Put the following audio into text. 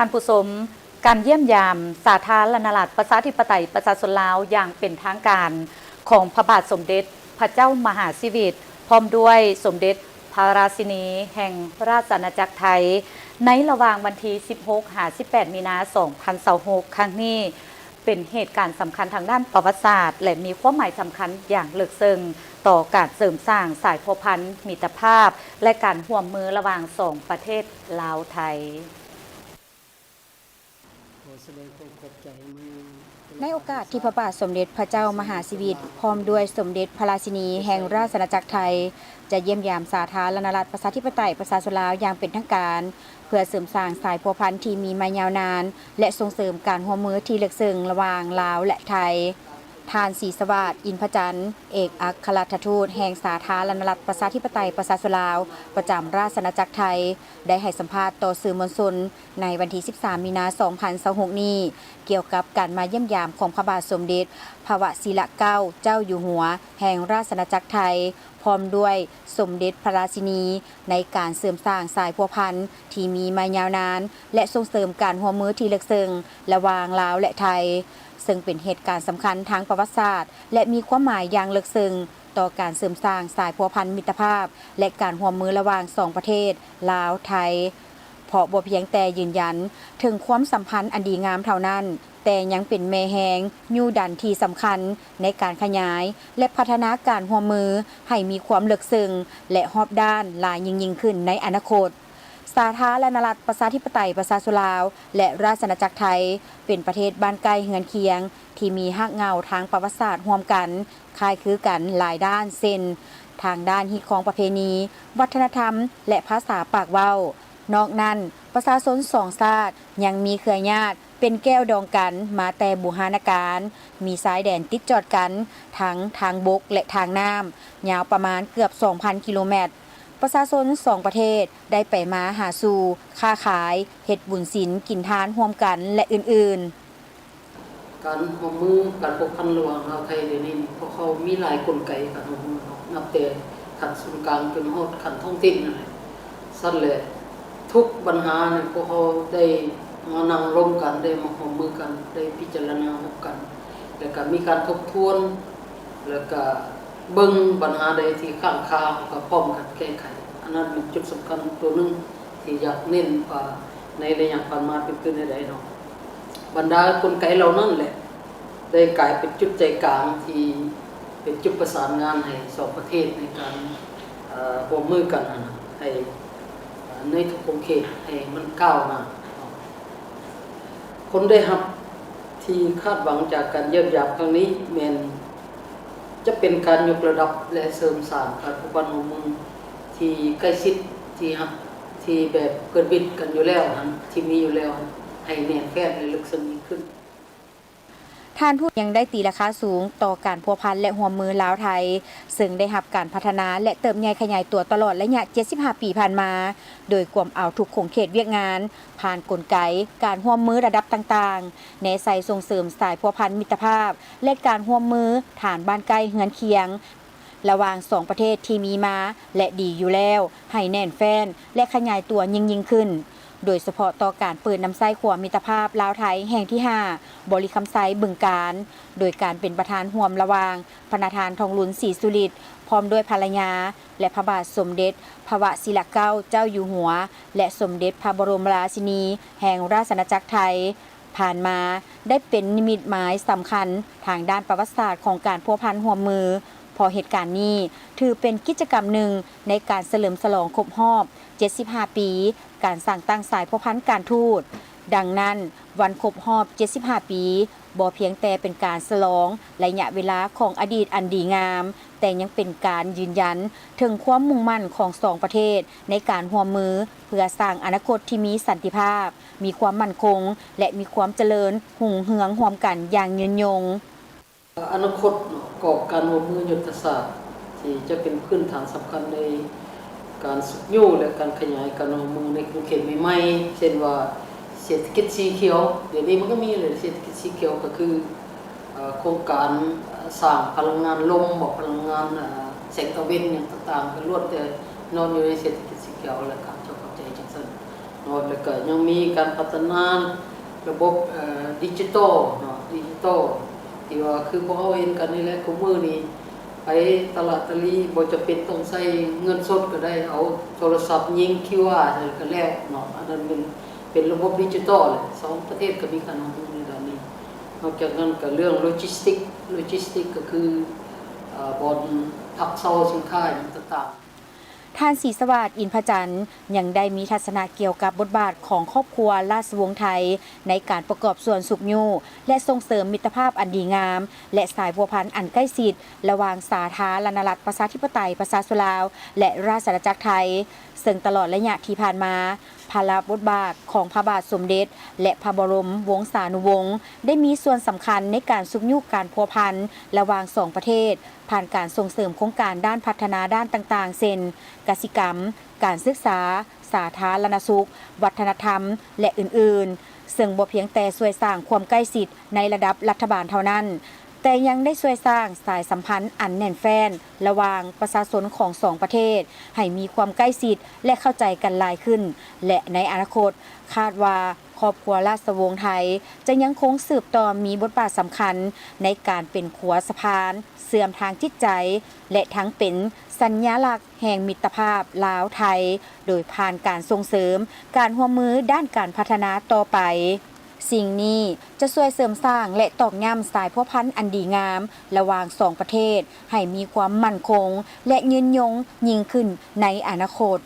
ທ່ານຜູ້ຊົມ, ການຢ້ຽມຢາມສາທາລະນະລັດ ປະຊາທິປະໄຕ ປະຊາຊົນລາວຢ່າງເປັນທາງການຂອງພະບາດສົມເດັດພະເຈົ້າມະຫາຊີວິດ ພ້ອມດ້ວຍສົມເດັດພະລາຊິນີແຫ່ງລາຊະອານາຈັກໄທ ໃນລະຫວ່າງວັນທີສິບຫົກຫາສິບແປດມີນາ ສອງພັນຊາວຫົກ ຄັ້ງນີ້ ເປັນເຫດການສຳຄັນທາງດ້ານປະຫວັດສາດ ແລະ ມີຄວາມໝາຍສຳຄັນຢ່າງເລິກເຊິ່ງຕໍ່ການເສີມສ້າງສາຍພົວພັນມິດຕະພາບ ແລະ ການຮ່ວມມືລະຫວ່າງສອງປະເທດລາວ-ໄທ. ໃນໂອກາດທີ່ພະບາດສົມເດັດພະເຈົ້າມະຫາຊີວິດ ພ້ອມດ້ວຍສົມເດັດພະລາຊິນີແຫ່ງລາຊະອານາຈັກໄທ ຈະຢ້ຽມຢາມສາທາລະນະລັດ ປະຊາທິປະໄຕ ປະຊາຊົນລາວຢ່າງເປັນທາງການ ເພື່ອເສີມສ້າງສາຍພົວພັນທີ່ມີມາຍາວນານ ແລະ ສົ່ງເສີມການຮ່ວມມືທີ່ເລິກເຊິ່ງລະຫວ່າງລາວ ແລະ ໄທ, ທ່ານ ສີສະຫວາດ ອິນພະຈັນ ເອກອັກຄະລັດຖະທູດແຫ່ງສາທາລະນະລັດ ປະຊາທິປະໄຕ ປະຊາຊົນລາວ ປະຈຳລາຊະອານາຈັກໄທ ໄດ້ໃຫ້ສຳພາດຕໍ່ສື່ມວນຊົນໃນວັນທີສິບສາມມີນາ ສອງພັນຊາວຫົກນີ້ ກ່ຽວກັບການມາຢ້ຽມຢາມຂອງພະບາດສົມເດັດພະວະຊິລະເກົ້າເຈົ້າຢູ່ຫົວແຫ່ງລາຊະອານາຈັກໄທ ພ້ອມດ້ວຍສົມເດັດພະລາຊິນີ ໃນການເສີມສ້າງສາຍພົວພັນທີ່ມີມາຍາວນານ ແລະ ສົ່ງເສີມການຮ່ວມມືທີ່ເລິກເຊິ່ງລະຫວ່າງລາວ ແລະ ໄທ, ເຊິ່ງເປັນເຫດການສຳຄັນທາງປະຫວັດສາດ ແລະ ມີຄວາມໝາຍຢ່າງເລິກເຊິ່ງຕໍ່ການເສີມສ້າງສາຍພົວພັນມິດຕະພາບ ແລະ ການຮ່ວມມືລະຫວ່າງສອງປະເທດລາວ-ໄທ. ເພາະບໍ່ພຽງແຕ່ຢືນຢັນເຖິງຄວາມສຳພັນອັນດີງາມເທົ່ານັ້ນ, ແຕ່ຍັງເປັນແມ່ແຮງຍູ້ດັນທີ່ສຳຄັນໃນການຂະຫຍາຍ ແລະ ພັດທະນາການຮ່ວມມືໃຫ້ມີຄວາມເລິກເຊິ່ງ ແລະ ຮອບດ້ານຫຼາຍຍິ່ງໆຂຶ້ນໃນອະນາຄົດ. ສາທາລະນະລັດ ປະຊາທິປະໄຕ ປະຊາຊົນລາວ ແລະ ລາຊະອານາຈັກໄທ ເປັນປະເທດບ້ານໃກ້ເຮືອນຄຽງທີ່ມີຮາກເຫງົ້າທາງປະຫວັດສາດຮ່ວມກັນ ຄ້າຍຄືກັນຫຼາຍດ້ານ ເຊັ່ນ ທາງດ້ານຮີດຄອງປະເພນີ, ວັດທະນະທຳ ແລະ ພາສາປາກເວົ້າ. ນອກນັ້ນ, ປະຊາຊົນສອງຊາດຍັງມີເຄືອຍຍາດເປັນແກ້ວດອງກັນມາແຕ່ບູຮານະການ, ມີຊາຍແດນຕິດຈອດກັນທັງທາງບົກ ແລະ ທາງນ້ຳ, ຍາວປະມານເກືອບສອງພັນກິໂລແມັດ. ປະຊາຊົນສອງປະເທດໄດ້ໄປມາຫາສູ່, ຄ້າຂາຍ, ເຮັດບຸນສິນກິນທານຮ່ວມກັນ ແລະ ອື່ນໆ. ການຮ່ວມມື, ການພົວພັນລະຫວ່າງລາວໄທດຽວນີ້ ພວກເຮົາມີຫຼາຍກົນໄກການຮ່ວມມືເນາະ, ນັບແຕ່ຂັ້ນສູນກາງຈົນຮອດຂັ້ນທ້ອງຖິ່ນນັ້ນແຫຼະ. ຊັ້ນແຫຼະ ທຸກບັນຫານີ້ພວກເຮົາໄດ້ມານັ່ງລົມກັນ, ໄດ້ມາຮ່ວມມືກັນ, ໄດ້ພິຈາລະນາຮ່ວມກັນ, ແລ້ວກະມີການທົບທວນ, ແລ້ວກະເບິ່ງບັນຫາໃດທີ່ຄ້າງຄາ ເຮົາກະພ້ອມກັນແກ້ໄຂ. ອັນນັ້ນແມ່ນຈຸດສຳຄັນຕົວໜຶ່ງທີ່ຢາກເນັ້ນວ່າ ໃນໄລຍະຜ່ານມາເປັນຄືແນວໃດເນາະ. ບັນດາກົນໄກເຫຼົ່ານັ້ນແຫຼະ ໄດ້ກາຍເປັນຈຸດໃຈກາງທີ່ເປັນຈຸດປະສານງານໃຫ້ສອງປະເທດໃນການ ເອີ ຮ່ວມມືກັນຫັ້ນນະ ໃຫ້ ເອີ ໃນທຸກຂົງເຂດໃຫ້ມັນກ້າວໜ້າ. ຜົນໄດ້ຮັບທີ່ຄາດຫວັງຈາກການຢ້ຽມຢາມຄັ້ງນີ້ແມ່ນ ຈະເປັນການຍົກລະດັບ ແລະ ເສີມສ້າງການພົວພັນຮ່ວມມືທີ່ໃກ້ຊິດ ທີ່ຮັກ ທີ່ແບບເພື່ອນມິດກັນຢູ່ແລ້ວຫັ້ນ ທີ່ມີຢູ່ແລ້ວຫັ້ນ ໃຫ້ແໜ້ນແຟ້ນ ແລະ ເລິກເຊິ່ງຍິ່ງຂຶ້ນ. ທ່ານຜູ້ຍັງໄດ້ຕີລາຄາສູງຕໍ່ການພົວພັນ ແລະ ຮ່ວມມືລາວ-ໄທ, ເຊິ່ງໄດ້ຮັບການພັດທະນາ ແລະ ເຕີບໃຫຍ່ຂະຫຍາຍຕົວຕະຫຼອດໄລຍະເຈັດສິບຫ້າປີຜ່ານມາ, ໂດຍກວມເອົາທຸກຂົງເຂດວຽກງານ, ຜ່ານກົນໄກການຮ່ວມມືລະດັບຕ່າງໆ, ແນໃສ່ສົ່ງເສີມສາຍພົວພັນມິດຕະພາບ ແລະ ການຮ່ວມມືຖານບ້ານໃກ້ເຮືອນຄຽງ ລະຫວ່າງສອງປະເທດທີ່ມີມາ ແລະ ດີຢູ່ແລ້ວ ໃຫ້ແໜ້ນແຟ້ນ ແລະ ຂະຫຍາຍຕົວຍິ່ງໆຂຶ້ນ, ໂດຍສະເພາະຕໍ່ການເປີດນຳໃຊ້ຂົວມິດຕະພາບລາວ-ໄທແຫ່ງທີຫ້າ ບໍລິຄຳໄຊ ບຶງການ, ໂດຍການເປັນປະທານຮ່ວມລະຫວ່າງພະນະທ່ານ ທອງລຸນ ສີສຸລິດ ພ້ອມດ້ວຍພັນລະຍາ ແລະ ພະບາດສົມເດັດພະວະຊິລະເກົ້າເຈົ້າຢູ່ຫົວ ແລະ ສົມເດັດພະບໍລົມລາຊິນີແຫ່ງລາຊະອານາຈັກໄທ. ຜ່ານມາໄດ້ເປັນນິມິດໝາຍສຳຄັນທາງດ້ານປະຫວັດສາດຂອງການພົວພັນຮ່ວມມື, ເພາະເຫດການນີ້ຖືເປັນກິດຈະກຳໜຶ່ງໃນການສະເຫຼີມສະຫຼອງຄົບຮອບເຈັດສິບຫ້າປີການສ້າງຕັ້ງສາຍພົວພັນການທູດ. ດັ່ງນັ້ນ, ວັນຄົບຮອບເຈັດສິບຫ້າປີ ບໍ່ພຽງແຕ່ເປັນການສະຫຼອງໄລຍະເວລາຂອງອະດີດອັນດີງາມ, ແຕ່ຍັງເປັນການຢືນຢັນເຖິງຄວາມມຸ່ງໝັ້ນຂອງສອງປະເທດໃນການຮ່ວມມືເພື່ອສ້າງອະນາຄົດທີ່ມີສັນຕິພາບ, ມີຄວາມໝັ້ນຄົງ ແລະ ມີຄວາມຈະເລີນຮຸ່ງເຮືອງຮ່ວມກັນຢ່າງຍືນຍົງ. ອະນາຄົດຂອງການຮ່ວມມືຍຸດທະສາດ ທີ່ຈະເປັນພື້ນຖານສຳຄັນໃນການຊຸກຍູ້ ແລະ ການຂະຫຍາຍການຮ່ວມມືໃນຂົງເຂດໃໝ່ໆ ເຊັ່ນວ່າເສດຖະກິດສີຂຽວ. ດຽວນີ້ມັນກໍມີແຫຼະ ເສດຖະກິດສີຂຽວ ກໍຄື ເອີ ໂຄງການ ເອີ ສ້າງພະລັງງານລົມບໍ ພະລັງງານ ເອີ ແສງຕາເວັນຫຍັງຕ່າງໆ ກໍລ້ວນແຕ່ນອນຢູ່ໃນເສດຖະກິດສີຂຽວ ແລະ ຂາດຈອກຂອບໃຈຈັ່ງຊັ້ນ. ເນາະ ແລ້ວກໍຍັງມີການພັດທະນາລະບົບ ເອີ ດິຈິຕອລເນາະ ດິຈິຕອລ ທີ່ວ່າຄືພວກເຮົາເຫັນກັນນີ້ແຫຼະ ຄູ່ມື້ນີ້ໄປຕະຫຼາດຕະລີ ບໍ່ຈຳເປັນຕ້ອງໃຊ້ເງິນສົດກໍໄດ້ ເອົາໂທລະສັບຍິງຄິວອາໃສ່ກໍແລ້ວເນາະ ອັນນັ້ນເປັນ ເປັນລະບົບດິຈິຕອລ ສອງປະເທດກໍມີການຮ່ວມມືໃນດ້ານນີ້. ນອກຈາກນັ້ນກໍເລື່ອງໂລຈິສຕິກ ໂລຈິສຕິກກໍຄື ເອີ ບ່ອນພັກເຊົາສິນຄ້າຫຍັງຕ່າງໆ. ທ່ານ ສີສະຫວາດ ອິນພະຈັນ ຍັງໄດ້ມີທັດສະນະກ່ຽວກັບບົດບາດຂອງຄອບຄົວລາຊະວົງໄທ ໃນການປະກອບສ່ວນຊຸກຍູ້ ແລະ ສົ່ງເສີມມິດຕະພາບອັນດີງາມ ແລະ ສາຍພົວພັນອັນໃກ້ຊິດ ລະຫວ່າງສາທາລະນະລັດ ປະຊາທິປະໄຕ ປະຊາຊົນລາວ ແລະ ລາຊະອານາຈັກໄທ, ເຊິ່ງຕະຫຼອດໄລຍະທີ່ຜ່ານມາ, ພາລະບົດບາດຂອງພະບາດສົມເດັດ ແລະ ພະບໍລົມວົງສານຸວົງ ໄດ້ມີສ່ວນສຳຄັນໃນການຊຸກຍູ້ການພົວພັນລະຫວ່າງສອງປະເທດ ຜ່ານການສົ່ງເສີມໂຄງການດ້ານພັດທະນາດ້ານຕ່າງໆ ເຊັ່ນ ກະສິກຳ, ການສຶກສາ, ສາທາລະນະສຸກ, ວັດທະນະທຳ ແລະ ອື່ນໆ, ເຊິ່ງບໍ່ພຽງແຕ່ຊ່ວຍສ້າງຄວາມໃກ້ຊິດໃນລະດັບລັດຖະບານເທົ່ານັ້ນ, ແຕ່ຍັງໄດ້ຊ່ວຍສ້າງສາຍສຳພັນອັນແໜ້ນແຟ້ນລະຫວ່າງປະຊາຊົນຂອງສອງປະເທດ ໃຫ້ມີຄວາມໃກ້ຊິດ ແລະ ເຂົ້າໃຈກັນຫຼາຍຂຶ້ນ ແລະ ໃນອະນາຄົດ ຄາດວ່າຄອບຄົວລາຊະວົງໄທ ຈະຍັງຄົງສືບຕໍ່ມີບົດບາດສຳຄັນໃນການເປັນຂົວສະພານ ເຊື່ອມທາງຈິດໃຈ ແລະ ທັງເປັນສັນຍາລັກແຫ່ງມິດຕະພາບລາວ-ໄທ ໂດຍຜ່ານການສົ່ງເສີມການຮ່ວມມືດ້ານການພັດທະນາຕໍ່ໄປ. ສິ່ງນີ້ຈະຊ່ວຍເສີມສ້າງ ແລະ ຕອກຢ້ຳສາຍພົວພັນອັນດີງາມລະຫວ່າງສອງປະເທດ ໃຫ້ມີຄວາມໝັ້ນຄົງ ແລະ ຍືນຍົງຍິ່ງຂຶ້ນໃນອະນາຄົດ.